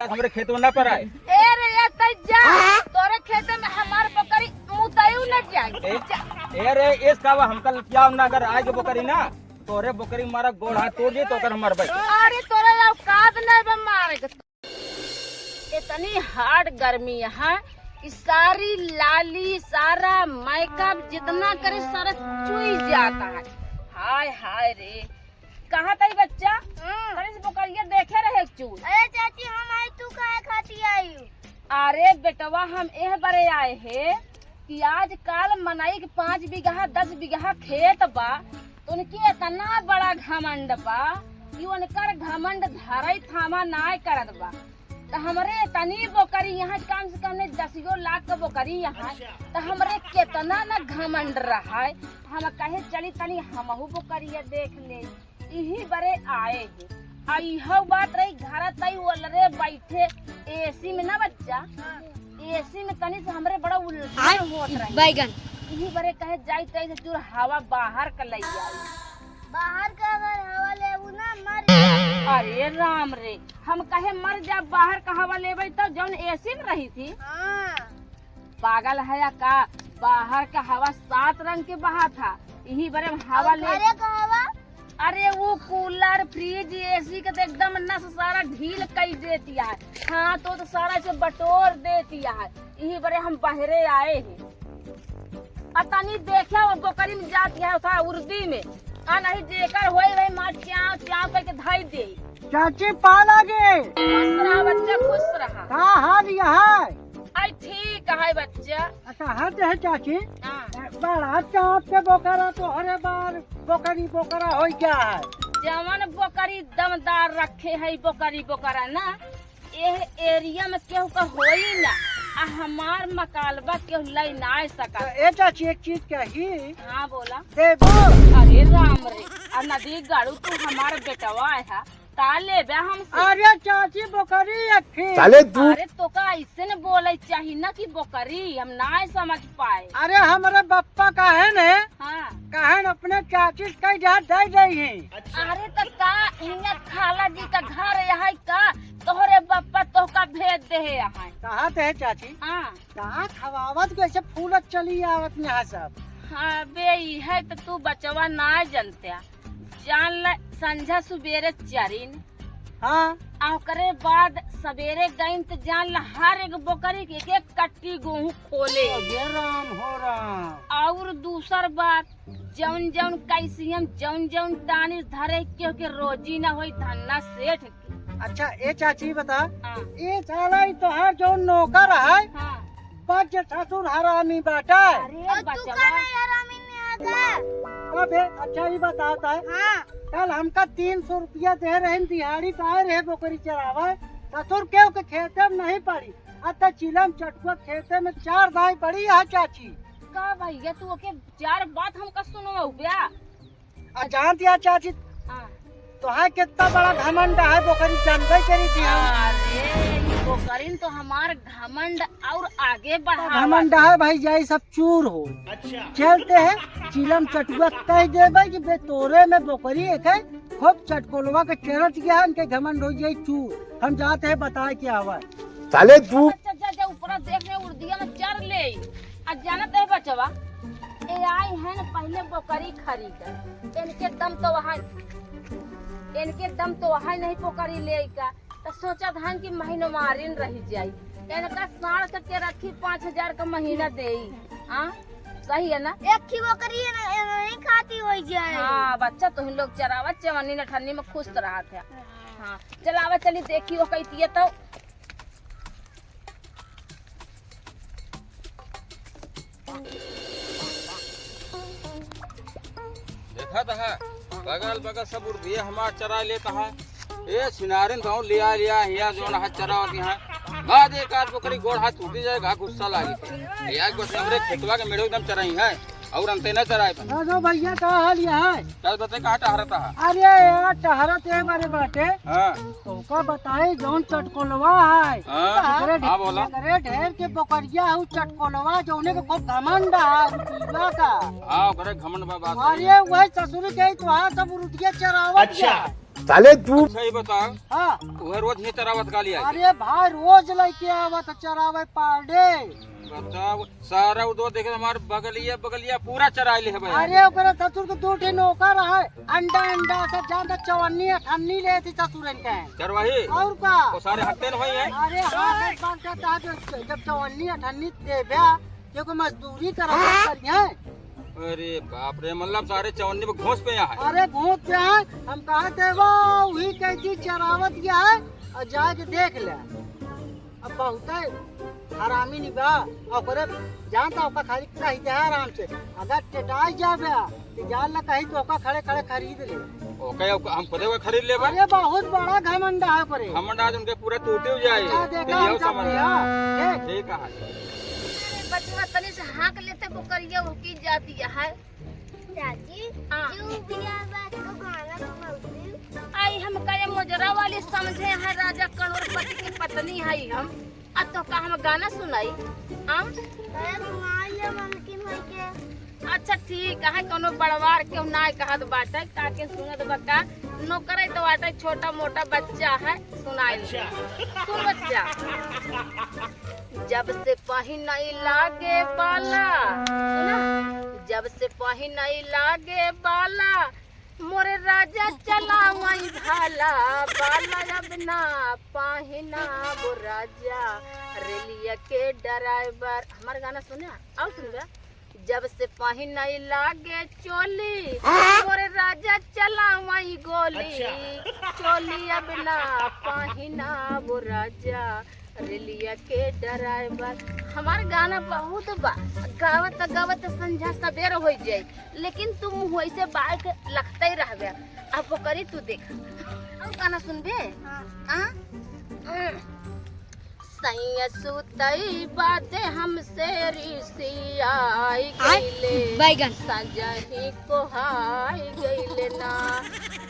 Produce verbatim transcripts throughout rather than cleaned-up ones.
हमरे खेत में ना पराए। ए रे, ए तै जा, तोरे खेते में हमार बकरी मुतयू न जाए। ए, जा। ए रे, एस का बा, हमका लतियाव ना, अगर आए के बकरी ना, तोरे बकरी मारा गोड़ हाथ तोड़ दे, तो ओकर हम मरबे। अरे, तोरे औकात नहीं बा मारे के। इतनी hard गर्मी है कि सारी लाली, सारा makeup जितना करे, सारा चुई जाता है। हाय, हाय रे। कहाँ तई बच्चा? हाँ। तनी से बकरिया देखे रहे एक चूर। अरे चाची, हम आई, तू काहे खाती आई हो? अरे बेटवा, हम एह बरे आए हे कि आजकल मनई के पाँच बीघा, दस बीघा खेत बा, तो उनके इतना बड़ा घमंड बा कि उनकर घमंड धरई थामा नाय करत बा। त हमरे इतनी बोकरी यहाँ, कम से कम नहीं दसियो लाख के बोकरी यहाँ, त हमरे कितना न घमंड रहा है। हम कहे चली तनी हमहू बोकरिया देख ले। इही बरे आए हे। आ इहो बात रही, घर तई ओलरे बैठे एसी में ना बच्चा, हाँ। एसी में तनी से हमरे बड़ा उलझन आय, होत रही। बैगन। इही बरे कहे जाई तई से चूर हवा बाहर क लई आई। बाहर क अगर हवा लेबू ना, मर जाई। अरे राम रे, हम कहे मर जा, बाहर क हवा लेबै तो जौन एसी में रही थी। हाँ। पागल है या का? बाहर का हवा सात रंग के बहा था, इही बरे में हवा और ले। घरे का हवा? अरे वो कूलर, फ्रिज, एसी के तो एकदम नस सारा ढील कई देती है। हाँ, तो, तो सारा से बटोर देती है। इही बरे हम बहरे आए हैं। आ तनी देखे वो बोकरी में जाती है, उठा उर्दी में। आ नहीं जेकर होई वही मार च्याव च्याव करके धाई दे। चाची, पा लागे। खुश रहा बच्चा, खुश रहा। का हाल यह है? आई ठीक है बच्चा। अच्छा, हाँ तो है चाची। हाँ। बड़ा चाँप के बोकरा तो हरे बार बोकरी बोकरा होई क्या है? जवन बोकरी दमदार रखे है बोकरी बोकरा ना, एह एरिया में केहू का होई ना, आ हमार मकालबा केहू लई ना सकत। तो ए चाची, एक चीज कही। हाँ, बोला। देबो? अरे राम रे, आ नदी गाड़ू, तू हमार बेटवा है, का लेबे हमसे? अरे चाची, बोकरी एक थी। साले तू। अरे तो का ऐसे न बोले चाही ना कि बोकरी, हम ना समझ पाए। अरे हमरे बप्पा कहे ने, हाँ। कहे न अपने चाची से कह जा, दे दे ही। अरे त का हियाँ खाला जी का घर है का? तोहरे बप्पा तोहका भेज दे है यहाँ। कहाँ ते है चाची? हाँ। कहाँ खवावत कैसे फूलत चली आवत यहाँ सब? हाँ बे, ई है तो तू बचवा ना जनत्या। जान ल, संझा सुबेरे चरिन। हाँ। आ ओकरे बाद सबेरे गइन त जान ल, हर एक बोकरी के एक एक कट्टी गोहूँ खोले। हो गे राम, हो राम। और दूसर बात, जौन जौन कैसियम, जौन जौन टानी धरे, केहू के रोजी ना होई, धन्ना सेठ के। अच्छा, ए चाची बता, हाँ। ए साला ई तोहार जौन नौकर है, हाँ। बच ससुर हरामी बाटा। अरे और तू बचवा। का नहीं हरामी में आ गया? अबे, अच्छा ई बताता है। हाँ। कल हमका तीन सौ रुपया दे रहे, दिहाड़ी पाए रहे बोकरी चरावे, ससुर केहू के खेते में नहीं पड़ी। अत चिलम चटुआ खेते में चार दाई पड़ी है चाची। का भैया, तू ओके चार बात हमका सुनवाऊ बे? आ जानत या चाची, हाँ। तोहार कितना बड़ा घमंड है, बोकरी जानबे करी थी हम। अरे, ई बोकरिन तो हमार घमंड और आगे बढ़ावा। घमंड है भाई, जाई सब चूर हो। अच्छा। चलते हैं, चिलम चटुआ कह देबे कि बे तोरे में बोकरी एक है, खूब चटकोलवा के चरत गया, इनके घमंड हो जाई चूर। हम जाते हैं बताए के आवा। साले तू। अच्छा, जा, जा, ऊपरा देख रहे, उर्दिया में चर ले। आ जानत है बचवा, ए आई है न पहले बोकरी खरीद, इनके दम तो वहाँ, इनके दम तो वहाँ नहीं बोकरी ले का, तो सोचत हन कि महीनवारिन रह जाई, इनका साढ़ करके रखी, पाँच हजार का महीना देई। हाँ, सही है ना? एक ही बोकरी है ना, ये नहीं खाती हो जाए। हाँ बच्चा, तुम लोग चरावा, चवन्नी न ठन्नी में खुश रहत है। हाँ, चलावा चली देखी वो कहती है तो। देखा तो है, बगल बगल सब उर्दिया हमार चरा लेता है। ए सिनारिन तो लिया लिया हिया जो ना चरावती है। बाद एक आध बोकरी गोड़ हाथ टूटी जाएगा, गुस्सा लागे। या बस हमरे खेतवा के मेड़ो एकदम चराई है। और अंते न चराए बन। अरे भैया, का हाल यह है? चल बते, कहाँ टहरत है? अरे यार, टहरत है मारे बाटे। हाँ। तोका बताई, जौन चटकोलवा है। हाँ। ओकरे हाँ, बोला। ओकरे ढेर के बोकरिया है, उ चटकोलवा, जौने के खूब घमंड है, रुपया का। हाँ, ओकरे घमंड बा, बात सही अरे है। वही ससुरी के तो हाँ, सब रुपया चरावत अच्छा। जा। साले तू। अच्छा, ये बताओ। हाँ। वह रोज नहीं चरावत गाली आई? अरे भाई, रोज लेके आवत चरावे पाड़े। बताओ, सारा वो दो देखे हमार बगलिया, बगलिया पूरा चराई ले है भाई। अरे ओकरे ससुर के दू ठे नौकर है, अंडा, अंडा से ज्यादा चवन्नी अठन्नी लेती ससुरन के। चरवाही? और का? वो सारे हत्ते न होई है? अरे हाँ, एक बात कहता है, जो जब चवन्नी अठन्नी देबे, देखो मजदूरी करत करिए। अरे बाप रे, मतलब सारे चवन्नी में घोंस पे यहाँ है। अरे घोंस पे है, हम कहा थे वो वही कैसी चरावत गया है, और जाके देख ले। अब बहुते हरामी नहीं बा, ओकरे जानता ओका खाली कही दे आराम से, अगर टेटाई जाबे तो जान ला कहीं तो ओका खड़े खड़े खरीद ले। ओके, ओके, हम खुदे ओके खरीद लेबे। अरे बहुत बड़ा घमंडा है ओकरे। घमंडा आज उनके पूरा टूटे हो जाए। अच्छा, देखा तो ये उनका समझ बढ़िया। ठीक। ठीक है। बचवा तनी से हाँक लेते, बोकरिया उहकी जाती है। चाची, हाँ। जो भी आवाज को गाना सुनाउती। आई हम कहे मोजरा वाली समझे हैं, राजा करोड़पति की पत्नी है हम। अब तो का हम गाना सुनाई? हाँ? अरे सुनाई ले मलकिन भाई के। अच्छा ठीक है, कोनो बड़वार के ना कहत बाटे, ताकि सुनत बा का, नौकरे तो बाटे, छोटा मोटा बच्चा है, सुनाई ले। अच्छा। सुन बच्चा। जब से पहिनई लागे बाला, सुना? जब से पहिनई लागे बाला, मोरे राजा चलावई भाला, बाला अब ना पहिना वो राजा, रेलिया के ड्राइवर। हमार गाना सुना, और सुनबे। जब से पहिनई लागे चोली, मोरे राजा चलावई गोली, अच्छा। चोली अब ना पहिना वो राजा, रेलिया के ड्राइवर। हमार गाना बहुत बा, गावत गावत संझा सबेर हो जाई, लेकिन तू मुँह ऐसे बाइक लगते ही रहबे। अब वो करी तू देख, और गाना सुनबे? हाँ। आ? हम्म। सैया सुतई बाते हमसे रिसियाई आय, गइले। बैगन। सजही कोहाई गइले ना।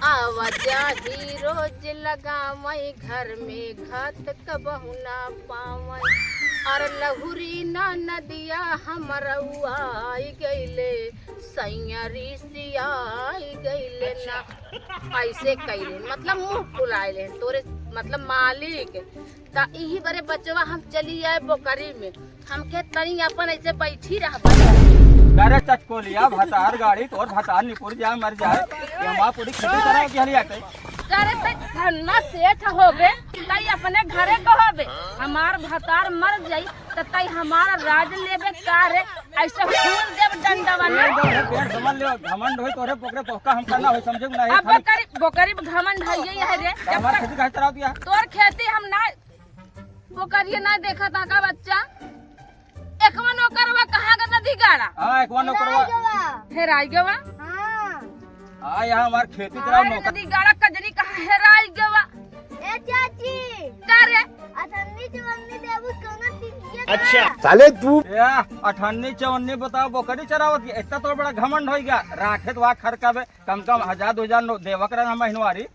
आवा जाही रोज लगावई घर में घात कबहू ना पावई। और लहुरी ना नदिया हमरउआई गइले, सैया रिसियाई गइले ना। अच्छा। ऐसे कइले, मतलब मुँह फुलाइले तोरे, मतलब मालिक। त इही बरे बचवा हम चली आए बोकरी में, हमके तनी अपन ऐसे बैठी रहबा। अरे चटकोलिया, भतार गाड़ी तोर भतार निकुर जाए, मर जाए, ये हमार पूरी खेती करा के हलिया के। अरे तै धन्ना सेठ होबे, तै अपने घरे को होबे, हमार भतार मर जाई त तै हमार राज लेबे का रे? ऐसे फूल देब डंडवा ना। पेड़ समझ ले, घमंड होई तोरे पोकरे तोहका हम करना होई, समझे कि नहीं? अब खाली बोकरी, बोकरी में घमंड है ये है रे। त हमार खेती काहे चरावत या? तोर खेती हम ना बोकरिए ना देखा था का बच्चा? एकवा नौकरवा कहाँ गवा नदी गाड़ा? हाँ, एकवा नौकरवा। हेराई गवा। हेराई गवा? हाँ। हाँ, यहाँ हमार खेती चराव आय नौकर। नदी गाड़ा कजरी कहाँ हेराई गवा? ए चाची। का रे? अठन्नी चवन्नी देबू कौनो चीज के अच्छा। का? साले तू। ए, अठन्नी चवन्नी बताओ, बोकरी चरावत के, इतना तो बड़ा घमंड होई गया। राखे तो वा खर का बे, कम कम हजार दो हजार नो-, देवा करा ना महीनवारी।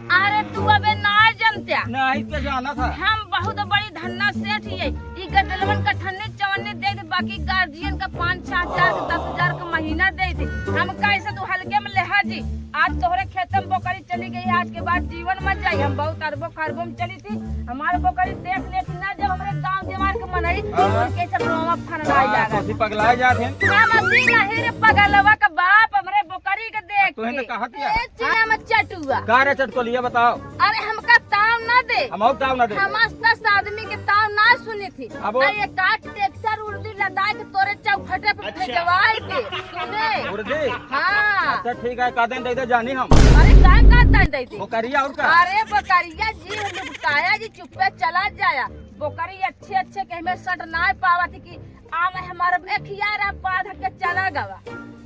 अरे तू अबे ना जनत्या। नहीं तो जाना था। हम बहुत बड़ी धन्ना सेठ हिये। ई गदलवन का अठन्नी चवन्नी दे दे, बाकी गार्जियन का पाँच छह हजार के, दस हजार का महीना दे दे। हम कैसे तू हल्के में लेहा जी। आज तोहरे खेत में बोकरी चली गई, आज के बाद जीवन मत जाई। हम बहुत अरबों खरबों में चली थी, हमार बोकरी देख लेती ना जब हमरे गाँव जवार के मनई, हाँ। उनके सब रोवा फनराई हाँ, जागा। कथी पगलाए जात हैं? हम असी नहीं रे पगलवा का बाप, हमरे बोकरी के देख तोहे के। तो कहत या। ए, चिड़िया में चटुआ। का रे चटकोलिया बताओ। अरे हमका ताव ना दे। हम और ताव ना दे। हम आस पास आदमी के ताव ना सुनी थी। अब ना ये काट ट्रैक्टर उर्दी लदा के तोरे चौखटे पे अच्छा। भेजवाए के। सुने। उर्दी? हाँ। अच्छा ठीक है, का दिन दे दे जानी हम। अरे का, का दिन दे दे? बोकरिया और का? अरे बोकरिया जी लुकाया जी चुप्पे चला जाया। बोकरी अच्छे अच्छे के हमें सट ना पावत कि आवे हमार एक यार बांध के चला गवा,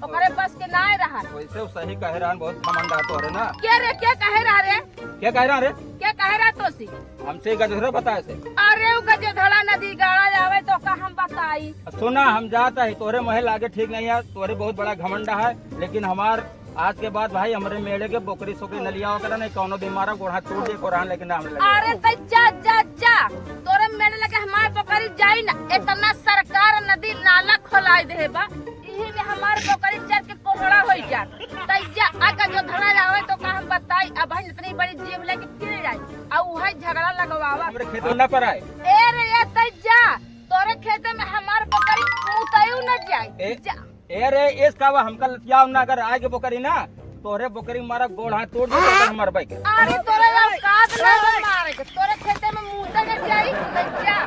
ओकरे बस के नाय रहा। वैसे वो सही कहे रहन, बहुत घमंड आ तोहरे ना। के रे, के कहे रहा रे? के कहे रहा रे? के कहे रहा तोसी? हमसे गजधरा बताए से। अरे वो गजधरा नदी गाड़ा आवे तो का हम बताई? सुना, हम जाता है, तोहरे मोहे लागे ठीक नहीं है, तोहरे बहुत बड़ा घमंड है, लेकिन हमार आज के बाद भाई हमरे मेड़े के बोकरी सोकरी न लिया करा, नहीं कौनो बीमार गोड़ हाथ टूट जाए, कोरान लेके ना हमरे लगे। अरे तै जा, जा, जा, तोरे मेड़े लगे हमार बोकरी जाई ना, इतना सरकार नदी नाला खोलाई दे बा, इही में हमार बोकरी चर के कोहड़ा होई जात। तै जा, आका जो धरा जावे तो का हम बताई, अब भाई इतनी खेत में ना पराए। ए रे, ए तै जा, तोरे खेते में हमार बकरी मुतयू न जाए। ए, जा। ए रे, एस का बा, हमका लतियाव ना, अगर आगे बोकरी ना, तोरे बोकरी मारा गोड़ हाथ तोड़ दे, तो हमार बाइक। अरे तोरे औकात ना बा मारे के, तोरे खेते में मुते के जाई, तै जा।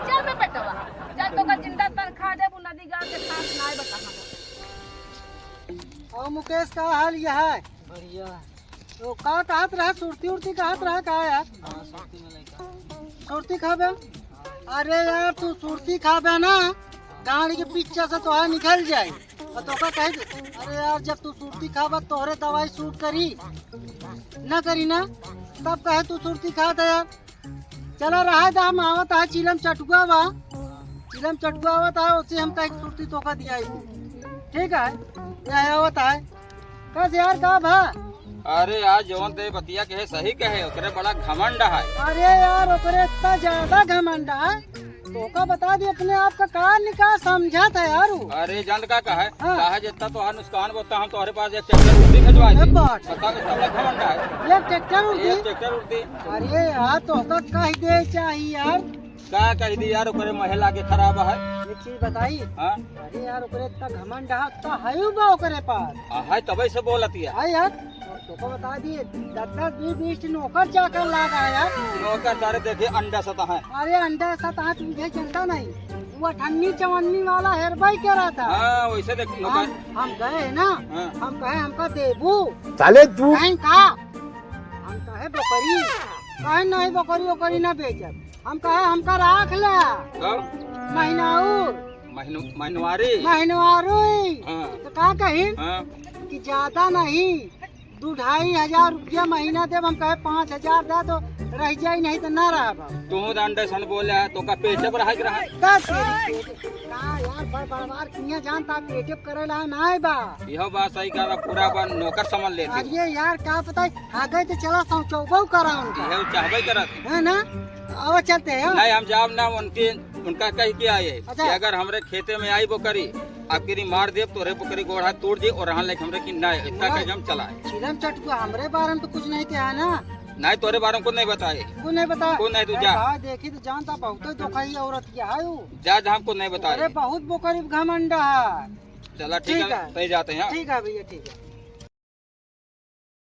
चल बे बेटवा, चल तोका जिंदा तनखा देबू, नदी गाड़ के साथ नाय बता हम। और मुकेश, का हाल यह है? बढ़िया। तो का कहत रहा, सुरती उरती कहत रहा का यार? हाँ, सुरती में लइका। सुरती खाबे? अरे यार, तू सुरती खाबे ना, गाड़ी के पीछे से तोहार निकल जाई। और तोका कही, अरे यार, जब तू सुरती खाबा, तोहरे दवाई सूट करी, ना करी ना, तब कहे तू सुरती खात है यार। चला रहा था, हम आवत है, चिलम चटुआ बा, चिलम चटुआ आवत है, उसे हम कहे सुरती तोका दिया ही। ठीक है, यह आवत है। कस यार, का भा? अरे यार, जौन ते बतिया कहे, सही कहे, ओकरे बड़ा घमंड है। अरे यार, ओकरे इतना ज्यादा घमंड है, तोका बता दी, अपने आप का का निकाह समझा था यार उ। अरे, जान का कहे? हाँ। कहे, जितना तोहार नुकसान बा, उतना हम तोहरे पास एक ट्रैक्टर उर्दी भेजवा ए दी। बात। बता, कितना बड़ा घमंड है। एक ट्रैक्टर उर्दी? एक ट्रैक्टर उर्दी। अरे यार, तोका कह दे चाहिए यार। का कह दी यार, ओकरे महल आगे खराब है। एक चीज बताई। हाँ? अरे यार, ओकरे इतना घमंड है, इतना हयू बा ओकरे पास। हाँ, है, तबे से बोलत है। हाँ यार, तोको बता दिए, दस दस बीस बीस ठे नौकर चाकर लागा है यार। नौकर सारे देखे अंडा सता है। अरे अंडा सता है, तुझे चिंता नहीं, वो अठन्नी चवन्नी वाला हेरबाई कह रहा था। हाँ, वैसे देख नौकर। हम, हम गए हैं ना, हाँ। हम कहे हमका देबू। साले तू। कहें का? हम कहे बकरी, कहे नहीं बकरी ओकरी ना बेचब। हम कहे हमका राख ले। कब? महीना और। महीन-, महीनवारी? महीनवारी। हाँ। तो का कही हाँ। कि ज्यादा नहीं, दू ढाई हजार रुपया महीना देब। हम कहे पाँच हजार दे तो रह जाई, नहीं तो ना रहब। तू तो अंडे सन बोले है, तोका पेटे पर रहे के रहा। का तेरी पेटे? का यार, बड़ बड़वार किया जानता, पेटे पर करे ला नाय बा। यह बात सही कहा, पूरा बन नौकर समझ लेते। अरे यार, का पता है, आ गए तो चला सौ चौबो करा उनका। यह चाहबे करत। है ना? आओ चलते हैं। नहीं, हम जाब ना, उनके, उनका कह के आए अच्छा। कि अगर हमरे खेते में आई बकरी, आपकी री मार देब, तोरे बकरी गोड़ हाथ तोड़ दे और यहाँ लेके हमरे की ना, इतना मगर कह के हम चला आए। चिलम चटुआ, हमरे बारे में तो कुछ नहीं कहा ना। नहीं, तोरे बारे में कुछ नहीं बताए। कुछ नहीं बता। कुछ नहीं, तू अरे जा। भाई, देखी तो जानता, बहुत ही दुखाई औरत क्या है वो। जा, जा, हमको नहीं बताए। अरे बहुत बोकरी घमंडा है। चला, ठीक ठीक है, है। तय जाते हैं। ठीक है भैया, ठीक है।